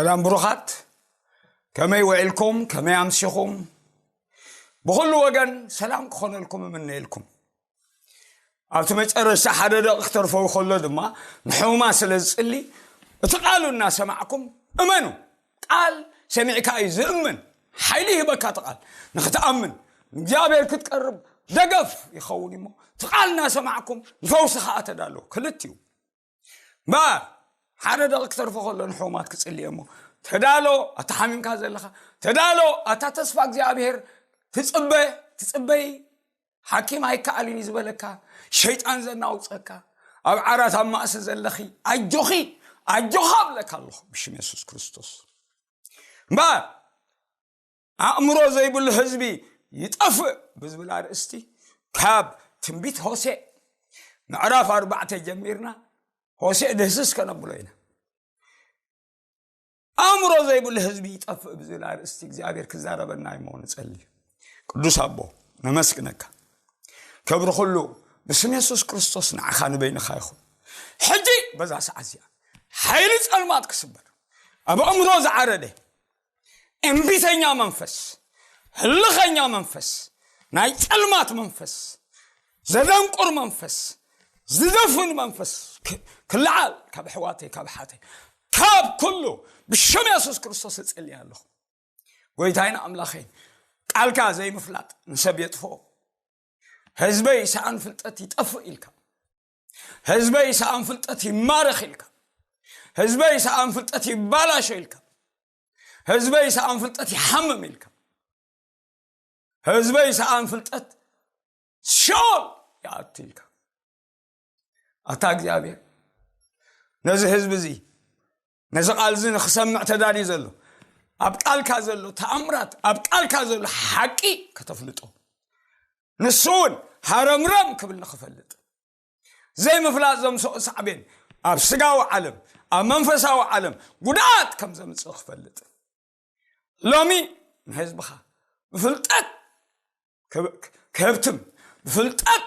ሰላም ብሩኻት፣ ከመይ ውዒልኩም? ከመይ ኣምሲኹም? ብኹሉ ወገን ሰላም ክኾነልኩም እምነየልኩም። ኣብቲ መጨረሻ ሓደ ደቂ ክተርፈው ከሎ ድማ ንሕሙማ ስለ ዝጽሊ፣ እቲ ቃሉ እናሰማዕኩም እመኑ። ቃል ሰሚዕካ እዩ ዝእምን። ሓይሊ ይህበካ እቲ ቃል። ንክትኣምን፣ ንእግዚኣብሔር ክትቀርብ ደገፍ ይኸውን እሞ፣ እቲ ቃል እናሰማዕኩም ንፈውሲ ኸዓ ተዳለዉ። ክልቲኡ። እምበኣር፣ ሓደ ደቂ ክተርፎ ከሎ ንሕሙማት ክጽልየ እሞ፣ ተዳሎ፣ ኣታ ሓሚምካ ዘለኻ፣ ተዳሎ፣ ኣታ ተስፋ እግዚኣብሔር ትጽበ፣ ትጽበይ፣ ሓኪም ኣይከኣልን እዩ ዝበለካ፣ ሸይጣን ዘናውጸካ፣ ኣብ ዓራት ኣብ ማእሲ ዘለኺ፣ ኣጆኺ፣ ኣጆኻ እብለካ ኣለኹ፣ ብሽም የሱስ ክርስቶስ። እምበኣር፣ ኣእምሮ ዘይብሉ ህዝቢ ይጠፍእ ብዝብል ኣርእስቲ፣ ካብ ትንቢት ሆሴዕ ምዕራፍ ኣርባዕተ ጀሚርና፣ ሆሴዕ ድህስስ ከነብሎ ኢና። ኣእምሮ ዘይብሉ ህዝቢ ይጠፍእ ብዝብል ኣርእስቲ እግዚኣብሔር ክዛረበና እሞ ንጸሊ። ቅዱስ ኣቦ፣ ነመስግነካ። ክብሪ ኩሉ ብስም የሱስ ክርስቶስ ንዓኻ ንበይንኻ ይኹን። ሕጂ በዛ ሰዓት እዚኣ ሓይሊ ጸልማት ክስበር፣ ኣብ ኣእምሮ ዝዓረደ እምቢተኛ መንፈስ፣ ህልኸኛ መንፈስ፣ ናይ ጸልማት መንፈስ፣ ዘደንቁር መንፈስ፣ ዝደፍን መንፈስ ክ-፣ ክለዓል ካብ ኣሕዋተይ፣ ካብ ኣሓተይ፣ ካብ ኩሉ ብሽም የሱስ ክርስቶስ እጽሊ ኣለኹ። ጎይታይን ኣምላኸይን፣ ቃልካ ዘይምፍላጥ ንሰብ የጥፍኦ። ህዝበይ ሰኣን ፍልጠት ይጠፍእ ኢልካ፣ ህዝበይ ሰኣን ፍልጠት ይማረኽ ኢልካ፣ ህዝበይ ሰኣን ፍልጠት ይባላሾ ኢልካ፣ ህዝበይ ሰኣን ፍልጠት ይሓምም ኢልካ፣ ህዝበይ ሰኣን ፍልጠት ሲኦል ይኣቱ ኢልካ። ኣታ እግዚኣብሔር፣ ነዚ ህዝቢ እዚ፣ ነዚ ቃል እዚ ንኽሰምዕ ተዳልዩ ዘሎ፣ ኣብ ቃልካ ዘሎ ተኣምራት፣ ኣብ ቃልካ ዘሎ ሓቂ ከተፍልጦ፣ ንሱ እውን ሃረምረም ክብል ንኽፈልጥ፣ ዘይምፍላጥ ዘምስኦ ሳዕቤን ኣብ ስጋዊ ዓለም፣ ኣብ መንፈሳዊ ዓለም ጉድኣት ከም ዘምጽእ ክፈልጥ፣ ሎሚ ንህዝብኻ ብፍልጠት ክብ-፣ ክህብትም፣ ብፍልጠት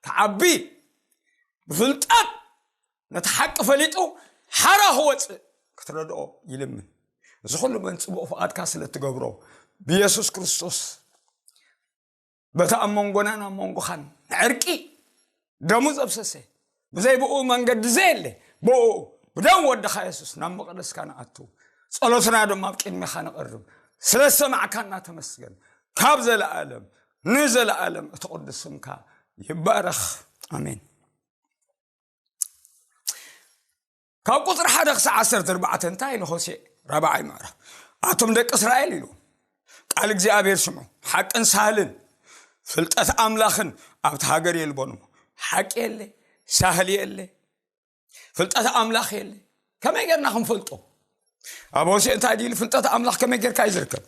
ክዓቢ፣ ብፍልጠት ነቲ ሓቂ ፈሊጡ ሓራ ክወጽእ ክትረድኦ ይልምን። እዚ ኩሉ ግን ጽቡቕ ፍቓድካ ስለ እትገብሮ፣ ብየሱስ ክርስቶስ፣ በቲ ኣብ መንጎናን ኣብ መንጎኻን ዕርቂ ደሙ ዘፍሰሰ፣ ብዘይ ብኡ መንገዲ ዘየለ፣ ብኡ ብደም ወድኻ የሱስ ናብ መቕደስካ ንኣቱ፣ ጸሎትና ድማ ኣብ ቅድሜኻ ነቕርብ። ስለ ዝሰማዕካና ተመስገን። ካብ ዘለኣለም ንዘለኣለም እቲ ቅዱስ ስምካ ይባረኽ። ኣሜን። ካብ ቁጽሪ ሓደ ክሳዕ ዓሰርተ ኣርባዕተ እንታይ ኢሉ ሆሴዕ ራብዓይ ምዕራፍ? ኣቶም ደቂ እስራኤል ኢሉ፣ ቃል እግዚኣብሔር ስምዑ፣ ሓቅን ሳህልን ፍልጠት ኣምላኽን ኣብቲ ሃገር የልቦን እሞ። ሓቂ የለ፣ ሳህል የለ፣ ፍልጠት ኣምላኽ የለ። ከመይ ጌርና ክንፈልጦ? ኣብ ሆሴዕ እንታይ ድዩ ኢሉ? ፍልጠት ኣምላኽ ከመይ ጌርካ እዩ ዝርከብ?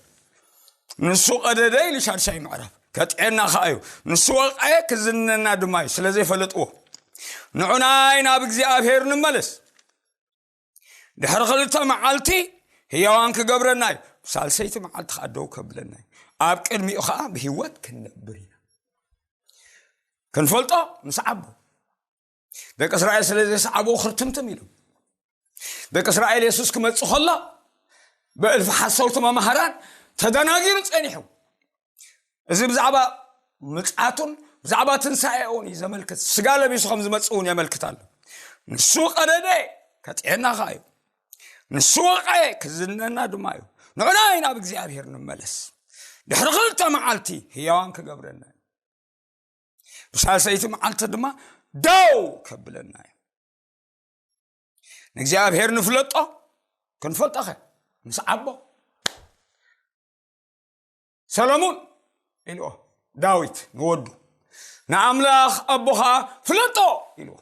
ንሱ ቀደደ ኢሉ ሻድሻይ ምዕራፍ። ከጥዕየና ኸዓ እዩ። ንሱ ወቐየ ክዝነና ድማ እዩ፣ ስለ ዘይፈለጥዎ። ንዑናይ ናብ እግዚኣብሔር ንመለስ። ድሕሪ ክልተ መዓልቲ ህያዋን ክገብረና እዩ። ብሳልሰይቲ መዓልቲ ኸዓ ደው ከብለና እዩ። ኣብ ቅድሚኡ ኸዓ ብህይወት ክንነብር ኢና። ክንፈልጦ ንስዓቦ። ደቂ እስራኤል ስለ ዘይሰዓብዎ ክርትምትም ኢሉ። ደቂ እስራኤል የሱስ ክመጽእ ከሎ ብእልፊ ሓሰውቲ መማህራን ተደናጊሩ ጸኒሑ። እዚ ብዛዕባ ምጽኣቱን ብዛዕባ ትንሳኤኡን እዩ ዘመልክት። ስጋ ለቢሱ ከም ዝመጽእ እውን የመልክት ኣሎ። ንሱ ቀደደ፣ ከጥዕየና ኸዓ እዩ። ንሱ ወቐየ፣ ክዝነና ድማ እዩ። ንዑናይ ናብ እግዚኣብሔር ንመለስ። ድሕሪ ክልተ መዓልቲ ህያዋን ክገብረና እዩ። ብሳልሰይቲ መዓልቲ ድማ ደው ከብለና እዩ። ንእግዚኣብሔር ንፍለጦ፣ ክንፈልጦኸ ንስዓቦ። ሰሎሙን ኢልዎ ዳዊት ንወዱ፣ ንኣምላኽ ኣቦኻ ፍለጦ ኢልዎ።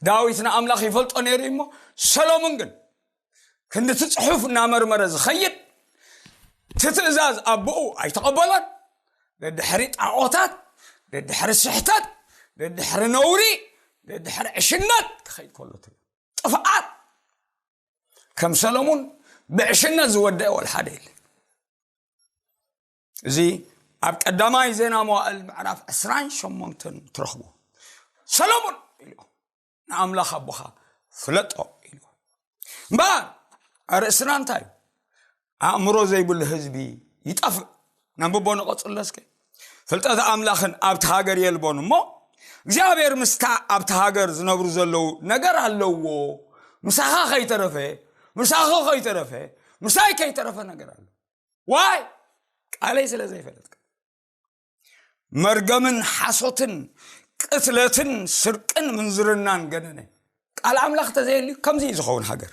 ዳዊት ንኣምላኽ ይፈልጦ ነይሩ እዩ እሞ፣ ሰሎሙን ግን ክንዲ እቲ ጽሑፍ እናመርመረ ዝኸይድ፣ እቲ ትእዛዝ ኣቦኡ ኣይተቐበሎን። ደድሕሪ ጣዖታት፣ ደድሕሪ ስሕተት፣ ደድሕሪ ነውሪ፣ ደድሕሪ ዕሽነት ክኸይድ ከሎ ትርኢ። ጥፍኣት ከም ሰሎሙን ብዕሽነት ዝወደአ ወላ ሓደ የለ። እዚ ኣብ ቀዳማይ ዜና መዋእል ምዕራፍ ዕስራን ሸሞንተን ትረኽቦ። ሰሎሙን ኢሉ ንኣምላኽ ኣቦኻ ፍለጦ ኢሉ። እምበኣር ኣርእስና እንታይ እዩ? ኣእምሮ ዘይብሉ ህዝቢ ይጠፍእ። ነንብቦ ንቐጽሎ እስከ። ፍልጠት ኣምላኽን ኣብቲ ሃገር የልቦን እሞ እግዚኣብሔር ምስታ ኣብቲ ሃገር ዝነብሩ ዘለዉ ነገር ኣለዎ። ምሳኻ ከይተረፈ፣ ምሳኹ ከይተረፈ፣ ምሳይ ከይተረፈ ነገር ኣሎ። ዋይ ቃለይ ስለ ዘይፈለጥካ። መርገምን ሓሶትን ቅትለትን ስርቅን ምንዝርናን ገነነ። ቃል ኣምላኽ ተዘየልዩ ከምዚ እዩ ዝኸውን ሃገር።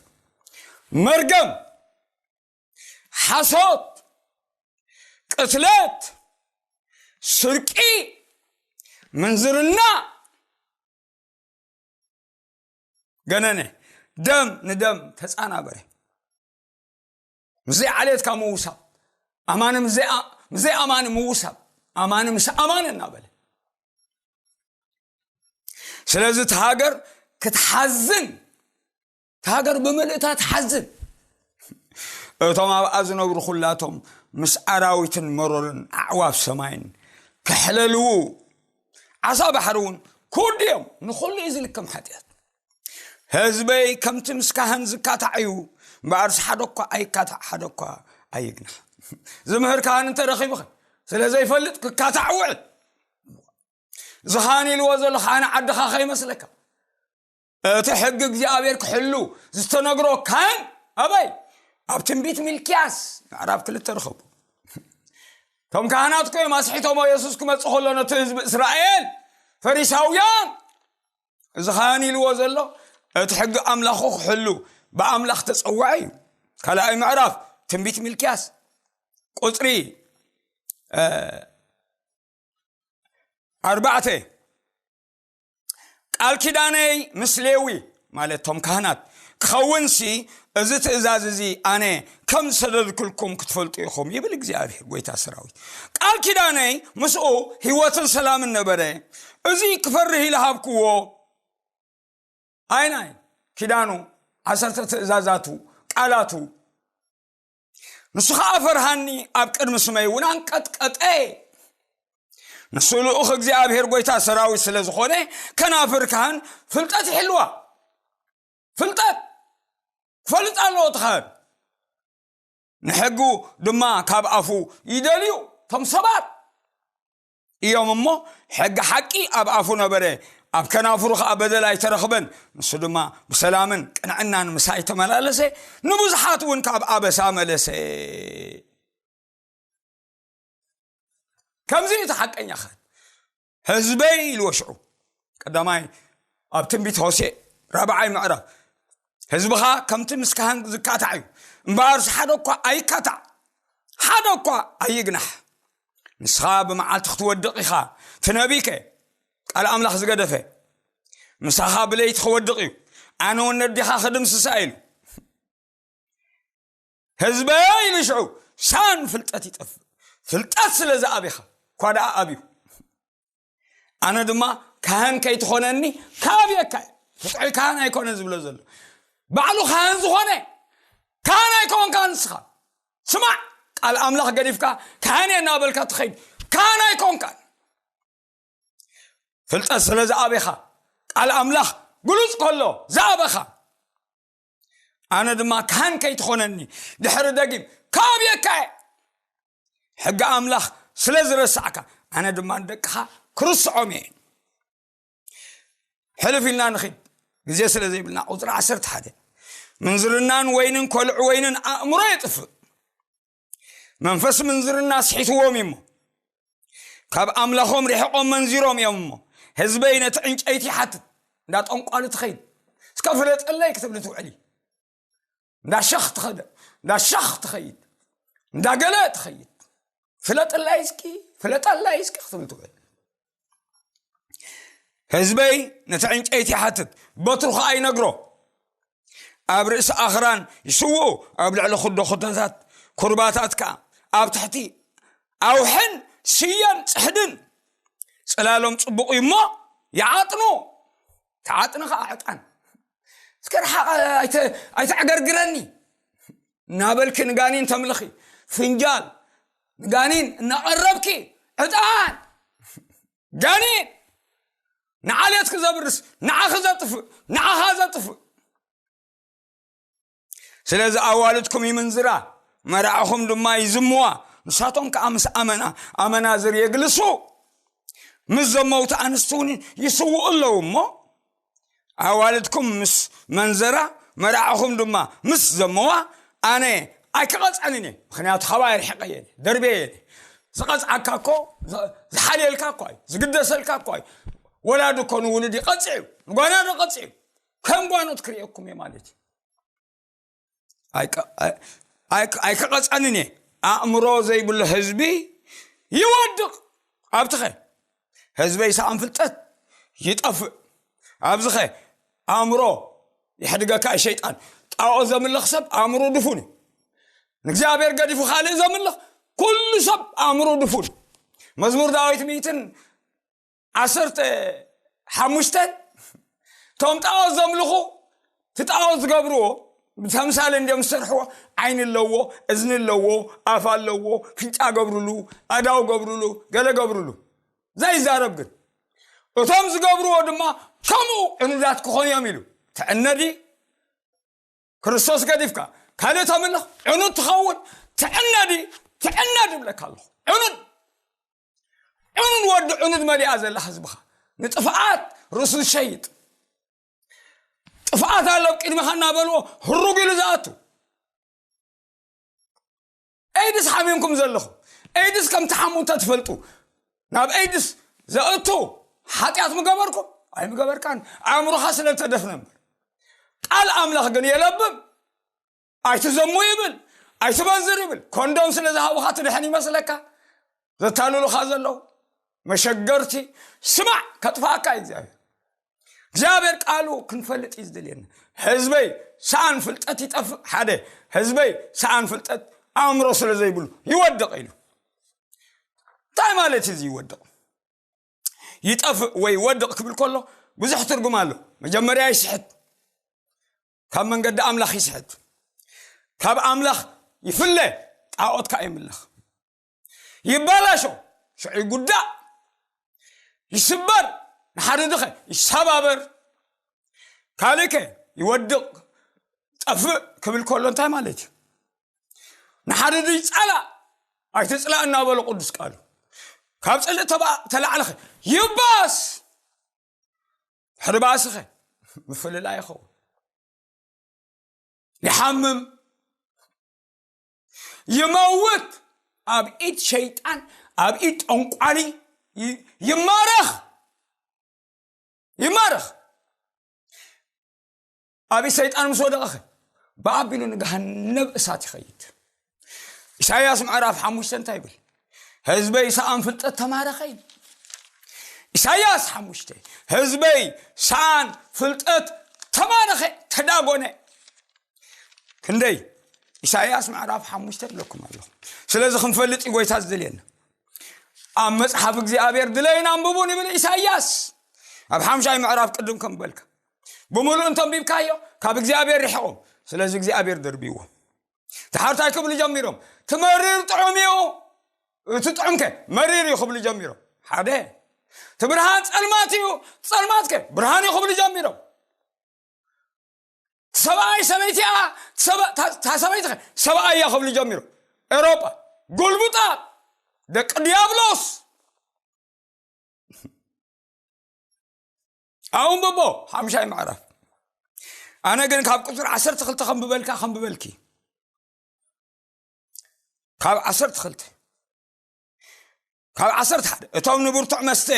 መርገም፣ ሓሶት፣ ቅትለት፣ ስርቂ፣ ምንዝርና ገነነ። ደም ንደም ተጻናበረ። ምስዘይ ዓሌትካ ምውሳብ፣ ኣማኒ ምስዘይ ኣ- ምስዘይ ኣማኒ ምውሳብ፣ ኣማኒ ምስ ኣማኒ እናበለ። ስለዚ እቲ ሃገር ክትሓዝን፣ እቲ ሃገር ብምልእታ ትሓዝን። እቶም ኣብኣ ዝነብሩ ኩላቶም ምስ ኣራዊትን መሮርን ኣዕዋፍ ሰማይን ክሕለልዉ፣ ዓሳ ባሕሪ እውን ክውዱ እዮም። ንኹሉ እዩ ዝልከም ሓጢኣት። ህዝበይ ከምቲ ምስ ካህን ዝካታዕ እዩ እምበኣርስ ሓደ እኳ ኣይካታዕ፣ ሓደ እኳ ኣይግናሕ። ዝምህር ካህን እንተረኺቡኸ ስለ ዘይፈልጥ ክካታዕ ውዕል። እዚ ካህን ኢልዎ ዘሎ ካህን ዓድኻ ከይመስለካ። እቲ ሕጊ እግዚኣብሔር ክሕሉ ዝተነግሮ ካህን ኣበይ? ኣብ ትንቢት ሚልክያስ ምዕራፍ ክልተ ርኸቡ። እቶም ካህናት እኮ እዮም ኣስሒቶሞ የሱስ ክመጽእ ከሎ ነቲ ህዝቢ እስራኤል ፈሪሳውያን። እዚ ካህን ኢልዎ ዘሎ እቲ ሕጊ ኣምላኹ ክሕሉ ብኣምላኽ ተጸውዐ እዩ። ካልኣይ ምዕራፍ ትንቢት ሚልክያስ ቁጽሪ ኣርባዕተ። ቃል ኪዳነይ ምስ ሌዊ ማለት እቶም ካህናት ክኸውንሲ እዚ ትእዛዝ እዚ ኣነ ከም ዝሰደድኩልኩም ክትፈልጡ ኢኹም ይብል እግዚኣብሔር ጎይታ ሰራዊት። ቃል ኪዳነይ ምስኡ ህይወትን ሰላምን ነበረ። እዚ ክፈርህ ኢለ ሃብክዎ። ኣይናይ ኪዳኑ፣ ዓሰርተ ትእዛዛቱ፣ ቃላቱ። ንሱ ኸዓ ፈርሃኒ፣ ኣብ ቅድሚ ስመይ እውን ኣንቀጥቀጠ። ንሱ ልኡኽ እግዚኣብሔር ጎይታ ሰራዊት ስለ ዝኾነ ከናፍር ካህን ፍልጠት ይሕልዋ። ፍልጠት ክፈልጥ ኣለዎ እቲ ካህን። ንሕጉ ድማ ካብ ኣፉ ይደልዩ። እቶም ሰባት እዮም እሞ ሕጊ ሓቂ ኣብ ኣፉ ነበረ፣ ኣብ ከናፍሩ ኸዓ በደል ኣይተረኽበን። ንሱ ድማ ብሰላምን ቅንዕናን ምሳይ ተመላለሰ፣ ንብዙሓት እውን ካብ ኣበሳ መለሰ። ከምዚ እዩ እቲ ሓቀኛ ኻህን። ህዝበይ ኢልዎ ሽዑ ቀዳማይ ኣብ ትንቢት ሆሴ ራብዓይ ምዕራፍ፣ ህዝብኻ ከምቲ ምስ ካህን ዝካታዕ እዩ እምበኣርስ ሓደ እኳ ኣይካታዕ፣ ሓደ እኳ ኣይግናሕ። ንስኻ ብመዓልቲ ክትወድቕ ኢኻ። እቲ ነቢከ ቃል ኣምላኽ ዝገደፈ ምሳኻ ብለይቲ ክወድቕ እዩ፣ ኣነ እውን ነዲኻ ክድምስሳ ኢሉ። ህዝበይ ኢሉ ሽዑ ሳን ፍልጠት ይጠፍእ። ፍልጠት ስለ ዝኣብኻ እኳ ደኣ ኣብዩ። ኣነ ድማ ካህን ከይትኾነኒ ካብየካ እየ። ፍጹም ካህን ኣይኮነ ዝብሎ ዘሎ ባዕሉ ካህን ዝኾነ ካህን ኣይኮንካ ንስኻ። ስማዕ ቃል ኣምላኽ ገዲፍካ ካህን እየ እናበልካ ትኸይድ ካህን ኣይኮንካን። ፍልጠት ስለ ዝኣብኻ ቃል ኣምላኽ ግሉጽ ከሎ ዝኣብኻ ኣነ ድማ ካህን ከይትኾነኒ ድሕሪ ደጊም ካብየካ እየ። ሕጊ ኣምላኽ ስለ ዝረሳዕካ ኣነ ድማ ንደቅኻ ክርስዖም እየ። ሕልፍ ኢልና ንኺድ ግዜ ስለ ዘይብልና ቁፅሪ ዓሰርተ ሓደ ምንዝርናን ወይንን ኮልዕ ወይንን ኣእምሮ የጥፍእ። መንፈስ ምንዝርና ስሒትዎም እዩ እሞ ካብ ኣምላኾም ርሒቖም መንዚሮም እዮም እሞ ህዝበይ ነቲ ዕንጨይቲ ይሓትት። እንዳ ጠንቋሉ ትኸይድ እስከ ፍለጠለይ ክትብል ትውዕሊ እንዳ ሸኽ ትኸደ እንዳ ሸኽ ትኸይድ እንዳ ገለ ትኸይድ ፍለጠላይ እስኪ ፍለጠላይ እስኪ ክትብል ትውዕል። ህዝበይ ነቲ ዕንጨይቲ ይሓትት በትሩ ኸዓ ይነግሮ። ኣብ ርእሲ ኣኽራን ይስውኡ ኣብ ልዕሊ ኩዶ ኩዶታት ኩርባታት ከኣ ኣብ ትሕቲ ኣውሕን ስየን ጽሕድን ጽላሎም ጽቡቕ እዩ እሞ ይዓጥኑ። ተዓጥኒ ኸዓ ዕጣን እስከ ርሓቕ ኣይተ- ኣይተዕገርግረኒ እናበልኪ ንጋኒን ተምልኺ ፍንጃል ንጋኒን እናቐረብኪ ዕጣን ጋኒን ንዓሌትኪ ዘብርስ ንዓኺ ዘጥፍእ ንዓኻ ዘጥፍእ ስለዚ ኣዋልድኩም ይምንዝራ፣ መራዕኹም ድማ ይዝምዋ፣ ንሳቶም ከዓ ምስ ኣመና ኣመናዝር የግልሱ፣ ምስ ዘመውቲ ኣንስቲ እውን ይስውኡ ኣለዉ እሞ፣ ኣዋልድኩም ምስ መንዘራ፣ መራዕኹም ድማ ምስ ዘመዋ፣ ኣነ ኣይክቐጸንን እየ። ምኽንያቱ፣ ካባይ ርሕቀ እየ፣ ደርቤ እየ። ዝቐጽዓካ እኮ፣ ዝ-፣ ዝሓልየልካ እኮ እዩ፣ ዝግደሰልካ እኮ እዩ። ወላዲ እኮ ንውሉድ ይቐጽዕ እዩ፣ ንጓና ይቐጽዕ እዩ። ከም ጓኖት ክርእየኩም እየ ማለት እዩ። ኣይከ-፣ ኣይ-፣ ኣይከ-፣ ኣይክቐጸንን እየ። ኣእምሮ ዘይብሉ ህዝቢ ይወድቕ። ኣብትኸ ህዝበይ ሰኣን ፍልጠት ይጠፍእ። ኣብዚኸ ኣእምሮ ይሕድገካ ሸይጣን። ጣዖት ዘምልኽ ሰብ ኣእምሮ ድፉን እዩ። ንእግዚኣብሔር ገዲፉ ካልእ ዘምልኽ ኩሉ ሰብ ኣእምሮ ድፉን። መዝሙር ዳዊት ሚእትን ዓሰርተ ሓሙሽተን፣ እቶም ጣዖት ዘምልኹ፣ እቲ ጣዖት ዝገብርዎ ብተምሳል እንዲዮም ዝሰርሕዎ። ዓይኒ ኣለዎ፣ እዝኒ ኣለዎ፣ ኣፍ ኣለዎ፣ ፍንጫ ገብርሉ፣ ኣዳው ገብርሉ፣ ገለ ገብርሉ። ዘይዛረብ ግን፣ እቶም ዝገብርዎ ድማ ከምኡ ዕኑዳት ክኾኑ እዮም ኢሉ። ትዕነዲ? ክርስቶስ ገዲፍካ ካልእ ተምልኽ፣ ዕኑድ ትኸውን። ትዕነዲ? ትዕነድ እብለካ ኣለኹ። ዕኑድ፣ ዕኑድ ወዲ ዕኑድ መሊኣ ዘላ ህዝብኻ፣ ንጥፍኣት ርእሱ ዝሸይጥ፣ ጥፍኣት ኣሎ ኣብ ቅድሚኻ እናበልዎ ህሩግ ኢሉ ዝኣቱ። ኤድስ ሓሚምኩም ዘለኹም፣ ኤድስ ከም ትሓሙ እንተትፈልጡ፣ ናብ ኤድስ ዘእቱ ሓጢኣት ምገበርኩም? ኣይምገበርካን። ኣእምሮኻ ስለ ዝተደፍነ እምበር። ቃል ኣምላኽ ግን የለብም። ኣይትዘሙ ይብል፣ ኣይትመንዝር ይብል። ኮንዶም ስለ ዝሃቡኻ ትድሕን ይመስለካ? ዘታልሉኻ ዘለዉ መሸገርቲ፣ ስማዕ፣ ከጥፍኣካ እዩ እግዚኣብሔር። እግዚኣብሔር ቃሉ ክንፈልጥ እዩ ዝደልየና። ህዝበይ ሰኣን ፍልጠት ይጠፍእ፣ ሓደ፣ ህዝበይ ሰኣን ፍልጠት፣ ኣእምሮ ስለ ዘይብሉ ይወድቕ ኢሉ። እንታይ ማለት እዩ እዚ ይወድቕ? ይጠፍእ ወይ ይወድቕ ክብል ከሎ ብዙሕ ትርጉም ኣሎ። መጀመርያ ይስሕት፣ ካብ መንገዲ ኣምላኽ ይስሕት፣ ካብ ኣምላኽ ይፍለ፣ ጣዖት ከዓ ይምለኽ፣ ይባላሾ፣ ሽዑ ይጉዳእ፣ ይስበር፣ ንሓድድኸ ይሰባበር፣ ካልእከ ይወድቕ፣ ጠፍእ ክብል ከሎ እንታይ ማለት እዩ? ንሓድዱ ይጻላእ፣ ኣይትጽላእ እናበሎ ቅዱስ ቃሉ። ካብ ጽልእ ተባ-፣ ተላዕልኸ ይባስ፣ ሕድባስኸ ምፍልላይ ይኸውን፣ ይሓምም፣ ይመውት፣ ኣብ ኢድ ሸይጣን፣ ኣብ ኢድ ጠንቋሊ ይ-፣ ይማረኽ፣ ይማረኽ። ኣብ ኢድ ሰይጣን ምስ ወደቐኸ ብኣቢሉ ንገሃነብ እሳት ይኸይድ። ኢሳይያስ ምዕራፍ ሓሙሽተ እንታይ ይብል? ህዝበይ ሰኣን ፍልጠት ተማረኸ ይብል። ኢሳይያስ ሓሙሽተ፣ ህዝበይ ሰኣን ፍልጠት ተማረኸ፣ ተዳጎነ። ክንደይ? ኢሳይያስ ምዕራፍ ሓሙሽተ እብለኩም ኣለኹ። ስለዚ ክንፈልጥ እዩ ጎይታ ዝደልየና። ኣብ መጽሓፍ እግዚኣብሔር ድለዩን ኣንብቡን ይብል ኢሳይያስ። ኣብ ሓምሻይ ምዕራፍ ቅድም ከም በልካ ብምሉእ እንተንቢብካዮ ካብ እግዚኣብሔር ርሕቖም። ስለዚ እግዚኣብሔር ደርብይዎም። ድሓር እንታይ ክብሉ ጀሚሮም? እቲ መሪር ጥዑም እዩ፣ እቲ ጥዑምከ መሪር እዩ ክብሉ ጀሚሮም። ሓደ። እቲ ብርሃን ጸልማት እዩ፣ ጸልማትከ ብርሃን እዩ ክብሉ ጀሚሮም። ሰብኣይ ሰበይቲ እያ፣ ሰበ-፣ እታ፣ እታ ሰበይቲ ኸ ሰብኣይ እያ ክብሉ ጀሚሮም። ኤሮጳ፣ ጉልቡጣ፣ ደቂ ዲያብሎስ። ኣንብቦ፣ ሓምሻይ ምዕራፍ። ኣነ ግን ካብ ቁጽሪ ዓሰርተ ክልተ ከንብበልካ፣ ከንብበልኪ። ካብ ዓሰርተ ክልተ፣ ካብ ዓሰርተ ሓደ፣ እቶም ንብርቱዕ መስተ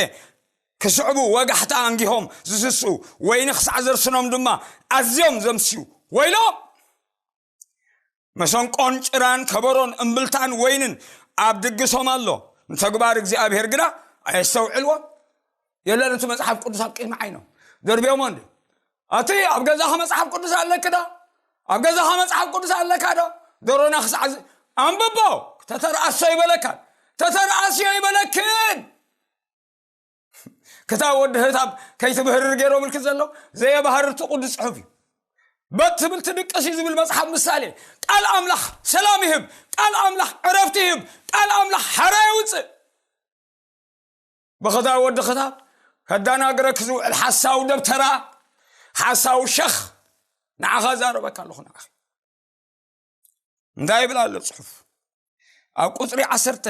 ክስዕቡ ወጋሕታ ኣንጊሆም ዝስስኡ፣ ወይኒ ክሳዕ ዘርስኖም ድማ ኣዝዮም ዘምስዩ፣ ወይሎም! መሰንቆን ጭራን ከበሮን እምብልታን ወይንን ኣብ ድግሶም ኣሎ፣ ንተግባር እግዚኣብሔር ግና ኣየስተውዕልዎን። የለን እቲ መጽሓፍ ቅዱስ ኣብ ቅድሚ ዓይኖም። ደርብዮሞ እንዲ። ኣቲ ኣብ ገዛኻ መጽሓፍ ቅዱስ ኣለኪ ዶ? ኣብ ገዛኻ መጽሓፍ ቅዱስ ኣለካ ዶ? ደሮና ክሳዕ ዝ-፣ ኣንብቦ። ተተርኣሶ ይበለካን። ተተርኣስዮ ይበለክን። ክታብ ወዲ ህታብ ከይትብህርር ገይሮምልኪ ዘለዉ፣ ዘየባህርር እቲ ቅዱስ ጽሑፍ እዩ። በት ትብል ትድቅስ እዩ ዝብል መጽሓፍ ምሳሌ። ቃል ኣምላኽ ሰላም ይህብ፣ ቃል ኣምላኽ ዕረፍቲ ይህብ፣ ቃል ኣምላኽ ሓራ የውጽእ። ብኽታብ ወዲ ክታብ ከዳናግረክ ዝውዕል ሓሳዊ ደብተራ፣ ሓሳዊ ሸኽ፣ ንዓኻ ዛረበካ ኣለኹ ንዓኺ። እንታይ ይብል ኣሎ ጽሑፍ? ኣብ ቁጽሪ ዓሰርተ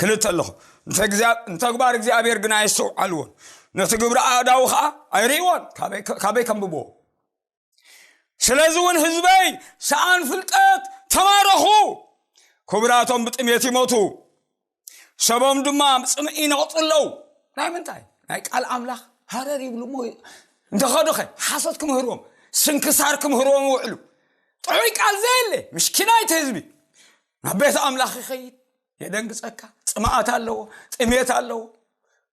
ክልተ ኣለኹ። ንተግዛ-፣ ንተግባር እግዚኣብሔር ግና ኣይስተውዓልዎን፣ ነቲ ግብሪ ኣእዳዉ ኸዓ ኣይርእይዎን። ካበይ ከ-፣ ካበይ ከንብብዎ? ስለዚ እውን ህዝበይ ሰኣን ፍልጠት ተማረኹ፣ ክቡራቶም ብጥሜት ይሞቱ፣ ሰቦም ድማ ብጽምኢ ይነቕጹ ኣለዉ። ናይ ምንታይ? ናይ ቃል ኣምላኽ ሃረር ይብሉ እሞ እንተኸዱኸ ሓሶት ክምህርዎም፣ ስንክሳር ክምህርዎም ይውዕሉ። ጥዑይ ቃል ዘየለ ምስኪናይ እቲ ህዝቢ ናብ ቤት ኣምላኽ ይኸይድ፣ የደንግጸካ። ጽምኣት ኣለዎ፣ ጥሜት ኣለዎ።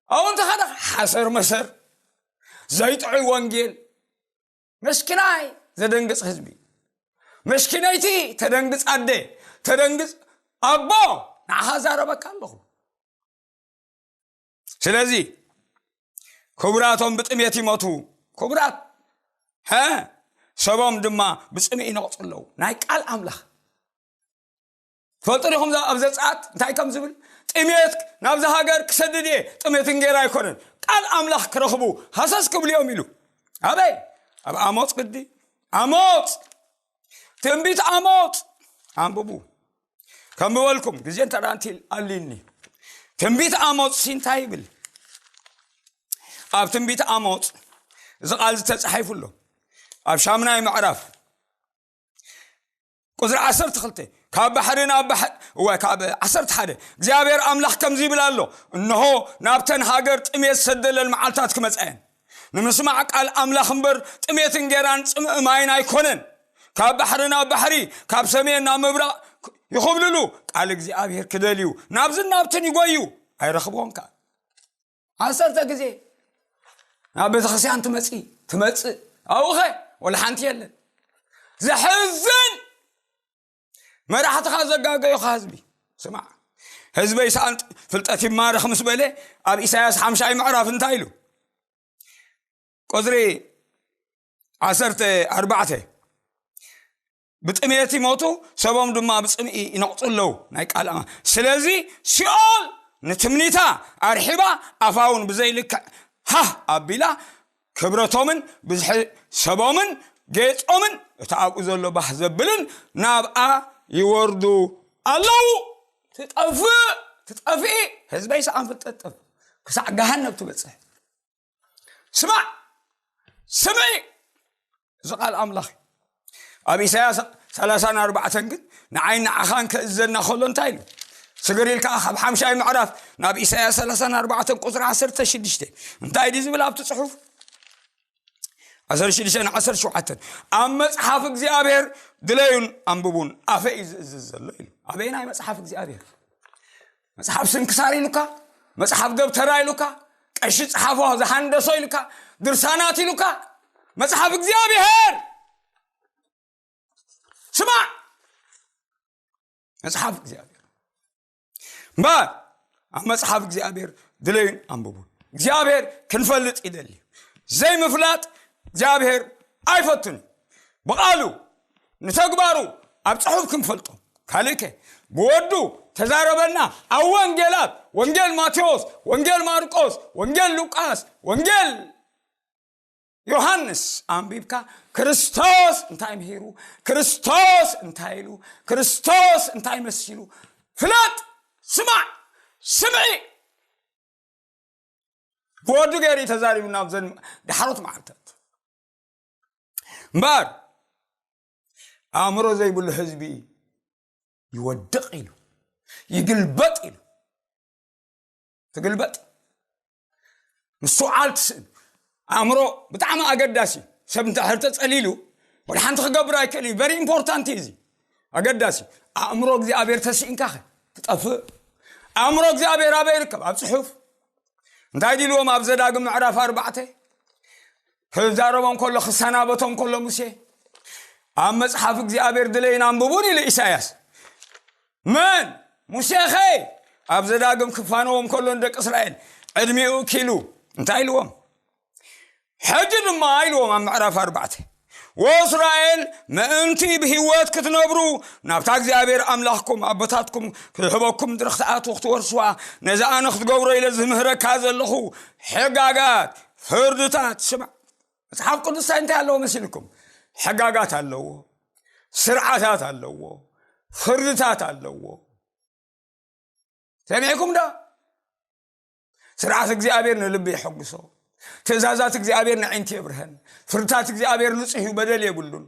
ኣብኡ እንተኸደ ሓሰር መሰር፣ ዘይጥዑይ ወንጌል። መስኪናይ ዘደንግጽ ህዝቢ፣ መስኪነይቲ ተደንግጽ ኣደ፣ ተደንግጽ ኣቦ፣ ንዓኻ ዛረበካ ኣለኹ። ስለዚ ክቡራቶም ብጥሜት ይሞቱ፣ ክቡራት፣ ሀ፣ ሰቦም ድማ ብጽምኢ ይነቕጹ ኣለዉ። ናይ ቃል ኣምላኽ ፈልጡ ዲኹም? ኣብ ዘጸኣት እንታይ ከም ዝብል? ጥሜት ናብዛ ሃገር ክሰድድ እየ፣ ጥሜት እንጌራ ኣይኮነን። ቃል ኣምላኽ ክረኽቡ ሃሰስ ክብሉ እዮም ኢሉ። ኣበይ? ኣብ ኣሞጽ ግዲ። ኣሞጽ፣ ትንቢት ኣሞጽ። ኣንብቡ። ከንብበልኩም ግዜ እንተ ደኣ ኣንቲ-፣ ኣልዩኒ። ትንቢት ኣሞጽ ሲ እንታይ ይብል? ኣብ ትንቢት ኣሞጽ እዚ ቃል ዝተጻሒፉ ኣሎ። ኣብ ሻምናይ ምዕራፍ ቁጽሪ ዓሰርተ ክልተ፣ ካብ ባሕሪ ናብ ባሕሪ፣ እወ፣ ካብ ዓሰርተ ሓደ፣ እግዚኣብሔር ኣምላኽ ከምዚ ይብል ኣሎ፣ እንሆ፣ ናብተን ሃገር ጥሜት ዝሰደለን መዓልታት ክመጻ እየን። ንምስማዕ ቃል ኣምላኽ እምበር፣ ጥሜት እንጌራን ጽምኢ ማይን ኣይኮነን። ካብ ባሕሪ ናብ ባሕሪ፣ ካብ ሰሜን ናብ ምብራቕ ይኹብልሉ፣ ቃል እግዚኣብሔር ክደልዩ፣ ናብዝን ናብትን ይጎዩ፣ ኣይረኽብዎን ከኣ። ዓሰርተ ግዜ ናብ ቤተክርስትያን ትመጽእ፣ ትመጽእ። ኣብኡኸ ወላ ሓንቲ የለን። ዘሕዝን። መራሕትኻ ዘጋገዩኻ ህዝቢ። ስማዕ፣ ህዝበይ ሰኣን ፍልጠት ይማረኽ ምስ በለ፣ ኣብ ኢሳያስ ሓምሻይ ምዕራፍ እንታይ ኢሉ? ቁጽሪ ዓሰርተ ኣርባዕተ፣ ብጥሜት ይሞቱ፣ ሰቦም ድማ ብጽምኢ ይነቕጹ ኣለዉ። ናይ ቃል ኣማ-፣ ስለዚ ሲኦል ንትምኒታ ኣርሒባ፣ ኣፋ እውን ብዘይልክዕ ሃህ ኣቢላ፣ ክብረቶምን ብዝሒ ሰቦምን ጌጾምን፣ እቲ ኣብኡ ዘሎ ባህ ዘብልን ናብኣ ይወርዱ ኣለዉ። ትጠፍእ፣ ትጠፍኢ፣ ህዝበይ ሰኣን ፍልጠት ጠፍ-፣ ክሳዕ ገሃነብ ትበጽሕ። ስማዕ፣ ስምዒ፣ እዚ ቃል ኣምላኽ እዩ። ኣብ ኢሳያስ ሰላሳን ኣርባዕተን ግን ንዓይ ንዓኻን ከእዘና ከሎ እንታይ ኢሉ? ስግር ኢልካ ካብ ሓምሻይ ምዕራፍ ናብ ኢሳያስ ሰላሳን ኣርባዕተን ቁጽሪ ዓሰርተ ሽዱሽተ እንታይ ድዩ ዝብል ኣብቲ ጽሑፍ? ዓሰርተ ሽዱሽተ ን ዓሰርተ ሸውዓተ፣ ኣብ መጽሓፍ እግዚኣብሔር ድለዩን ኣንብቡን፣ ኣፈ እዩ ዝእዝዝ ዘሎ ኢሉ። ኣበየናይ መጽሓፍ እግዚኣብሔር? መጽሓፍ ስንክሳር ኢሉካ፣ መጽሓፍ ደብተራ ኢሉካ፣ ቀሺ ጸሓፎ ዝሃንደሶ ኢሉካ፣ ድርሳናት ኢሉካ፣ መጽሓፍ እግዚኣብሔር። ስማዕ፣ መጽሓፍ እግዚኣብሔር። እምበር ኣብ መጽሓፍ እግዚኣብሔር ድለዩን ኣንብቡን። እግዚኣብሔር ክንፈልጥ ይደሊ። ዘይምፍላጥ እግዚኣብሔር ኣይፈቱን። ብቓሉ ንተግባሩ ኣብ ጽሑፍ ክንፈልጦ። ካልእከ ብወዱ ተዛረበና። ኣብ ወንጌላት፣ ወንጌል ማቴዎስ፣ ወንጌል ማርቆስ፣ ወንጌል ሉቃስ፣ ወንጌል ዮሃንስ ኣንቢብካ፣ ክርስቶስ እንታይ ምሂሩ፣ ክርስቶስ እንታይ ኢሉ፣ ክርስቶስ እንታይ መሲሉ ፍለጥ። ስማዕ፣ ስምዒ። ብወዱ ገይሩ እዩ ተዛሪቡ ናብ ዘን ዳሕሮት መዓልታት። እምበር ኣእምሮ ዘይብሉ ህዝቢ ይወድቕ ኢሉ፣ ይግልበጥ ኢሉ። ትግልበጥ፣ ምስትውዓል ትስእን። ኣእምሮ ብጣዕሚ ኣገዳሲ እዩ። ሰብ እንድሕር ተጸሊሉ፣ ወላ ሓንቲ ክገብር ኣይክእል እዩ። ቨሪ ኢምፖርታንት እዩ እዚ። ኣገዳሲ። ኣእምሮ እግዚኣብሔር ተስኢንካኸ ትጠፍእ። ኣእምሮ እግዚኣብሔር ኣበይ ይርከብ? ኣብ ጽሑፍ። እንታይ ድልዎም ኣብ ዘዳግም ምዕራፍ ኣርባዕተ? ክዛረቦም ከሎ፣ ክሰናበቶም ከሎ ሙሴ፣ ኣብ መጽሓፍ እግዚኣብሔር ድለይን ኣንብቡን ኢሉ ኢሳያስ። መን? ሙሴኸ? ኣብ ዘዳግም ክፋነዎም ከሎ ንደቂ እስራኤል ዕድሚኡ ኪሉ እንታይ ኢልዎም? ሕጂ ድማ ኢልዎም ኣብ ምዕራፍ ኣርባዕተ፣ ወእስራኤል ምእንቲ ብህይወት ክትነብሩ ናብታ እግዚኣብሔር ኣምላኽኩም ኣቦታትኩም ክህበኩም ምድሪ ክትኣትዉ ክትወርስዋ ነዚ ኣነ ክትገብሮ ኢለ ዝምህረካ ዘለኹ ሕጋጋት፣ ፍርድታት ስማዕ። መጽሓፍ ቅዱስ እንታይ ኣለዎ መሲልኩም? ሕጋጋት ኣለዎ፣ ስርዓታት ኣለዎ፣ ፍርድታት ኣለዎ። ሰሚዕኩም ዶ? ስርዓት እግዚኣብሔር ንልቢ የሐጉሶ። ትእዛዛት እግዚኣብሔር ንዓይንቲ የብርሀን። ፍርድታት እግዚኣብሔር ንጹህ እዩ፣ በደል የብሉን።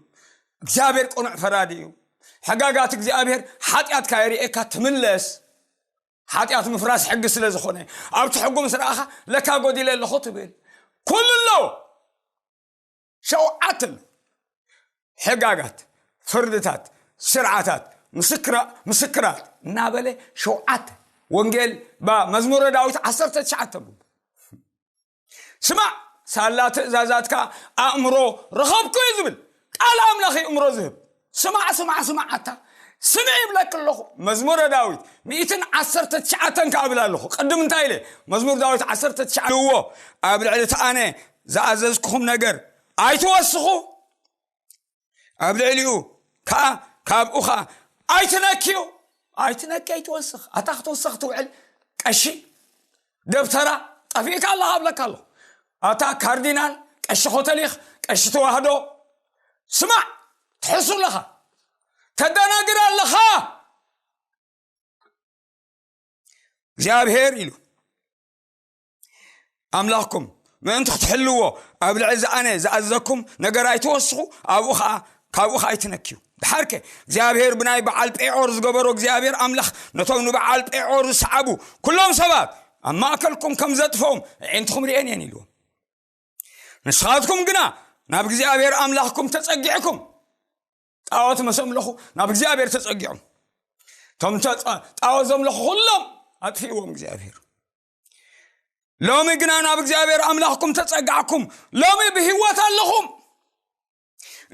እግዚኣብሔር ቅኑዕ ፈራዲ እዩ። ሕጋጋት እግዚኣብሔር ሓጢኣትካ የርእየካ፣ ትምለስ። ሓጢኣት ምፍራስ ሕጊ ስለ ዝኾነ፣ ኣብቲ ሕጉ ምስ ረኣኻ ለካ ጎዲለ ኣለኹ ትብል። ኩሉ ኣሎ። ሸውዓተ ኣሎ። ሕጋጋት፣ ፍርድታት፣ ስርዓታት፣ ምስክራ-፣ ምስክራት እናበለ ሸውዓተ። ወንጌል ባ-፣ መዝሙረ ዳዊት ዓሰርተ ትሽዓተ ብቡ። ስማዕ፣ ሳላ ትእዛዛትካ ኣእምሮ ረኸብኩ እዩ ዝብል። ቃል ኣምላኽ እዩ እምሮ ዝህብ። ስማዕ፣ ስማዕ፣ ስማዕ፣ ኣታ ስምዕ ይብለክ ኣለኹ። መዝሙረ ዳዊት ሚእትን ዓሰርተ ትሽዓተን ከኣ እብል ኣለኹ። ቅድም እንታይ ኢለ? መዝሙር ዳዊት ዓሰርተ ትሽዓተ እዎ፣ ኣብ ልዕሊ እቲ ኣነ ዝኣዘዝኩኹም ነገር ኣይትወስኹ፣ ኣብ ልዕሊኡ ከኣ፣ ካብኡ ከኣ ኣይትነክዩ። ኣይትነኪ፣ ኣይትወስኽ። ኣታ ክትወስኽ ትውዕል ቀሺ ደብተራ ጠፊእካ ኣለኻ እብለካ ኣለኹ። ኣታ ካርዲናል፣ ቀሺ ኮተሊኽ፣ ቀሺ ተዋህዶ፣ ስማዕ፣ ትሕሱ ኣለኻ፣ ተደናግር ኣለኻ። እግዚኣብሔር ኢሉ ኣምላኽኩም ምእንቲ ክትሕልዎ፣ ኣብ ልዕሊ ዝኣነ ዝኣዘኩም ነገር ኣይትወስኹ፣ ኣብኡ ኸዓ፣ ካብኡ ኸዓ ኣይትነክዩ። ድሓርከ እግዚኣብሔር ብናይ በዓል ጴዖር ዝገበሮ፣ እግዚኣብሔር ኣምላኽ ነቶም ንበዓል ጴዖር ዝሰዓቡ ኩሎም ሰባት ኣብ ማእከልኩም ከም ዘጥፍኦም ኣዒንትኹም ርእየን እየን ኢልዎም። ንስኻትኩም ግና ናብ እግዚኣብሔር ኣምላኽኩም ተጸጊዕኩም፣ ጣዖት ምስ ኣምለኹ ናብ እግዚኣብሔር ተጸጊዖም። እቶም ተጻ-፣ ጣዖት ዘምለኹ ኩሎም ኣጥፊእዎም እግዚኣብሔር። ሎሚ ግና ናብ እግዚኣብሔር ኣምላኽኩም ተጸጋዕኩም፣ ሎሚ ብህይወት ኣለኹም።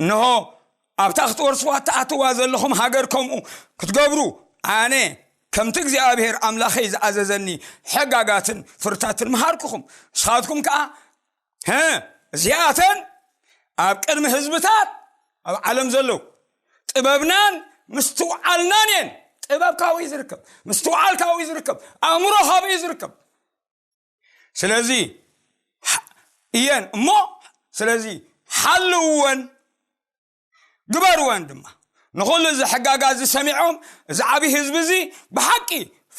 እንሆ፣ ኣብታ ክትወርስዋ እትኣትዋ ዘለኹም ሃገር ከምኡ ክትገብሩ፣ ኣነ ከምቲ እግዚኣብሔር ኣምላኸይ ዝኣዘዘኒ ሕጋጋትን ፍርታትን መሃርኩኹም። ንስኻትኩም ከኣ፣ ሀ፣ እዚኣተን ኣብ ቅድሚ ህዝብታት ኣብ ዓለም ዘለዉ ጥበብናን ምስትውዓልናን እየን። ጥበብ ካበይ ዝርከብ? ምስትውዓል ካበይ ዝርከብ? ኣእምሮ ካበይ ዝርከብ? ስለዚ፣ ሓ-፣ እየን እሞ፣ ስለዚ ሓልውወን፣ ግበርወን ድማ። ንኹሉ እዚ ሕጋጋ እዚ ሰሚዖም፣ እዚ ዓብዪ ህዝቢ እዚ ብሓቂ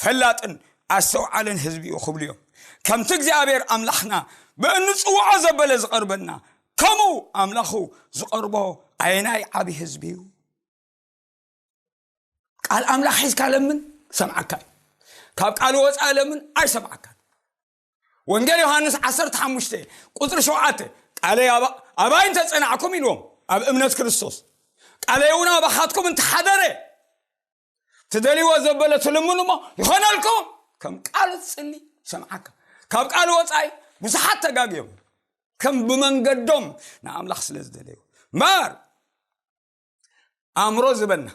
ፈላጥን ኣስተውዓልን ህዝቢ እዩ ክብሉ እዮም። ከምቲ እግዚኣብሔር ኣምላኽና ብእንጽውዖ ዘበለ ዝቐርበና፣ ከምኡ ኣምላኹ ዝቐርቦ ኣየናይ ዓብዪ ህዝቢ እዩ? ቃል ኣምላኽ ሒዝካ ለምን፣ ሰምዓካ እዩ። ካብ ቃል ወፃኢ ለምን፣ ኣይሰምዓካን። ወንጌል ዮሃንስ ዓሰርተ ሓሙሽተ ቁፅሪ ሸውዓተ፣ ቃለይ ኣባ-፣ ኣባይ እንተጸናዕኩም ኢልዎም፣ ኣብ እምነት ክርስቶስ፣ ቃለይ እውን ኣባኻትኩም እንተሓደረ፣ ትደልይዎ ዘበለ ትልምኑ እሞ ይኾነልኩም። ከም ቃሉ ትጽሊ ይሰምዓካ። ካብ ቃሉ ወጻኢ ብዙሓት ተጋግዮም፣ ከም ብመንገዶም ንኣምላኽ ስለ ዝደለዩ። እምበር ኣእምሮ ዝበና፣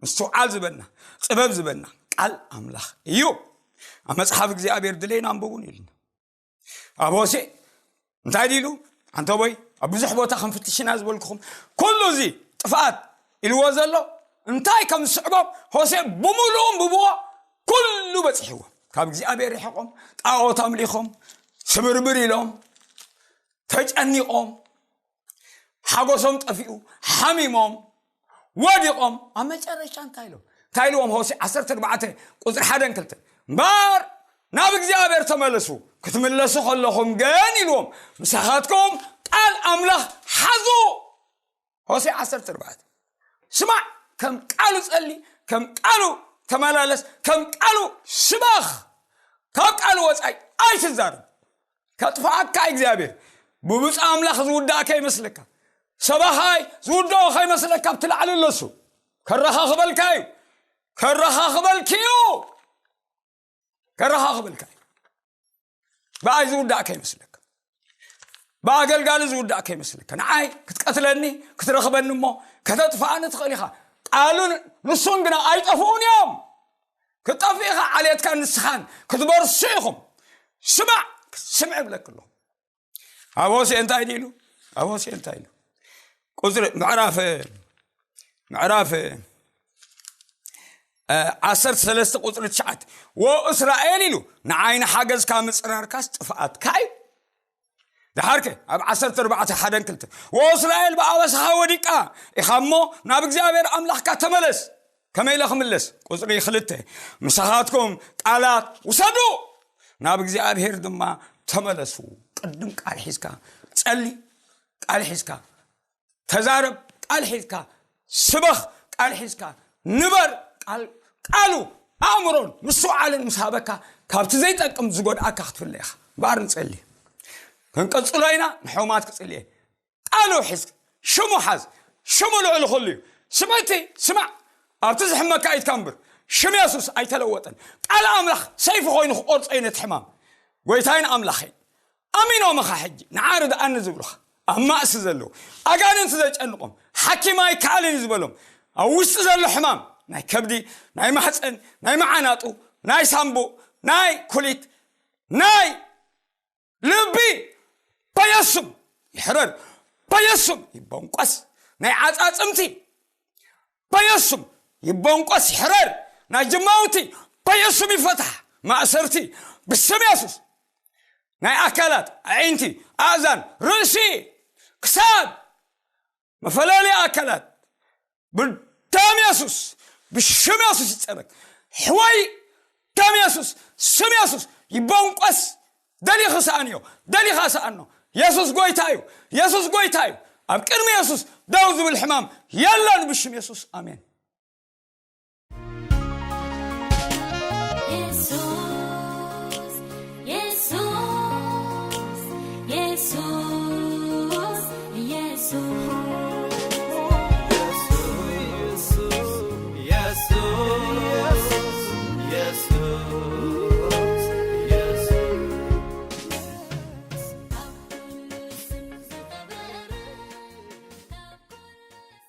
ምስትውዓል ዝበና፣ ጥበብ ዝበና ቃል ኣምላኽ እዩ። ኣብ መጽሓፍ እግዚኣብሔር ድለይና ኣንብቡን ኢሉና። ኣብ ሆሴእ እንታይ ድኢሉ? ኣንተቦይ፣ ኣብ ብዙሕ ቦታ ክንፍትሽና ዝበልኩኹም፣ ኩሉ እዚ ጥፍኣት ኢልዎ ዘሎ እንታይ ከም ዝስዕቦም ሆሴእ ብምሉኡ ኣንብብዎ። ኩሉ በጺሕዎ። ካብ እግዚኣብሔር ርሒቖም፣ ጣዖት ኣምሊኾም፣ ስብርብር ኢሎም፣ ተጨኒቖም፣ ሓጎሶም ጠፊኡ፣ ሓሚሞም፣ ወዲቖም። ኣብ መጨረሻ እንታይ ኢሎም? እንታይ ኢልዎም? ሆሴእ ዓሰርተ ኣርባዕተ ቁፅሪ ሓደን ክልተን፣ እምበር ናብ እግዚኣብሔር ተመለሱ፣ ክትምለሱ ከለኹም ግን ኢልዎም፣ ምሳኻትኩም ቃል ኣምላኽ ሓዙ። ሆሴእ ዓሰርተ ኣርባዕተ። ስማዕ፣ ከም ቃሉ ጸሊ፣ ከም ቃሉ ተመላለስ፣ ከም ቃሉ ስበኽ። ካብ ቃሉ ወጻኢ ኣይትዛረብ። ከጥፍኣካ እግዚኣብሔር። ብብፁዕ ኣምላኽ ዝውዳእ ከይመስለካ። ሰባኻይ ዝውድኦ ከይመስለካ፣ ኣብቲ ላዕሊ ኣሎ እሱ። ከረኻኽበልካ እዩ። ከረኻኽበልኪ እዩ። ከረኻኽበልካ እዩ። ብኣይ ዝውዳእ ከይመስለካ። ብኣገልጋሊ ዝውዳእ ከይመስለካ። ንዓይ ክትቀትለኒ፣ ክትረኽበኒ እሞ ከተጥፍኣኒ ትኽእል ኢኻ። ቃሉን ንሱን ግና ኣይጠፍኡን እዮም። ክትጠፍእ ኢኻ፣ ዓሌትካን ንስኻን ክትበርሱ ኢኹም። ስማዕ፣ ስምዕ እብለኪ ኣለኹ። ኣብ ሆሴእ እንታይ ኢሉ? ኣብ ሆሴእ እንታይ ኢሉ? ቁፅሪ፣ ምዕራፍ፣ ምዕራፍ፣ እ፣ ዓሰርተ ሰለስተ ቁፅሪ ትሽዓተ፣ "ወእስራኤል" ኢሉ፣ "ንዓይ ንሓገዝካ ምፅራርካስ ጥፍኣትካ እዩ። ድሓርከ ኣብ ዓሰርተ ኣርባዕተ ሓደን ክልተ፣ ወእስራኤል ብኣበሳኻ ወዲቃ ኢኻ እሞ ናብ እግዚኣብሔር ኣምላኽካ ተመለስ። ከመይ ኢለ ክምለስ? ቁፅሪ ክልተ፣ ምሳኻትኩም ቃላት ውሰዱ፣ ናብ እግዚኣብሔር ድማ ተመለሱ። ቅድም ቃል ሒዝካ ጸሊ፣ ቃል ሒዝካ ተዛረብ፣ ቃል ሒዝካ ስበኽ፣ ቃል ሒዝካ ንበር። ቃል ቃሉ ኣእምሮን ምስትውዓልን ምስ ሃበካ ካብቲ ዘይጠቅም ዝጎድኣካ ክትፍለ ኢኻ። እምበኣር ንጸሊ። ክንቀጽሎ ኢና። ንሕሙማት ክጽልየ ቃሉ ሒዝ፣ ሽሙ ሓዝ። ሽሙ ልዕሊ ኩሉ እዩ። ስምዕቲ ስማዕ፣ ኣብቲ ዝሕመካ ኢትካ እምበር። ሽም የሱስ ኣይተለወጠን። ቃል ኣምላኽ ሰይፊ ኮይኑ ክቆርጾ እዩ ነቲ ሕማም። ጎይታይን ኣምላኸይ፣ ኣሚኖምኻ ሕጂ ንዓ ርድኣኒ ዝብሉኻ፣ ኣብ ማእሲ ዘለዉ፣ ኣጋንንቲ ዘጨንቖም፣ ሓኪም ኣይከኣልን እዩ ዝበሎም፣ ኣብ ውሽጢ ዘሎ ሕማም፣ ናይ ከብዲ፣ ናይ ማሕፀን፣ ናይ መዓናጡ፣ ናይ ሳምቡእ፣ ናይ ኩሊት፣ ናይ ልቢ፣ በየሱም ይሕረር፣ በየሱም ይበንቆስ፣ ናይ ዓፃፅምቲ በየሱም ይበንቆስ፣ ይሕረር፣ ናይ ጅማውቲ በየሱም ይፈታሕ፣ ማእሰርቲ ብስም የሱስ፣ ናይ ኣካላት ኣዒንቲ፣ ኣእዛን፣ ርእሲ፣ ክሳድ፣ መፈላለያ ኣካላት ብደም የሱስ፣ ብሽም የሱስ ይጸረግ። ሕወይ፣ ደም የሱስ፣ ስም የሱስ ይበንቆስ። ደሊኻ ሰኣንዮ፣ ደሊኻ ሰኣኖ። የሱስ ጎይታ እዩ፣ የሱስ ጎይታ እዩ። ኣብ ቅድሚ የሱስ ደው ዝብል ሕማም የለን፣ ብሽም የሱስ ኣሜን።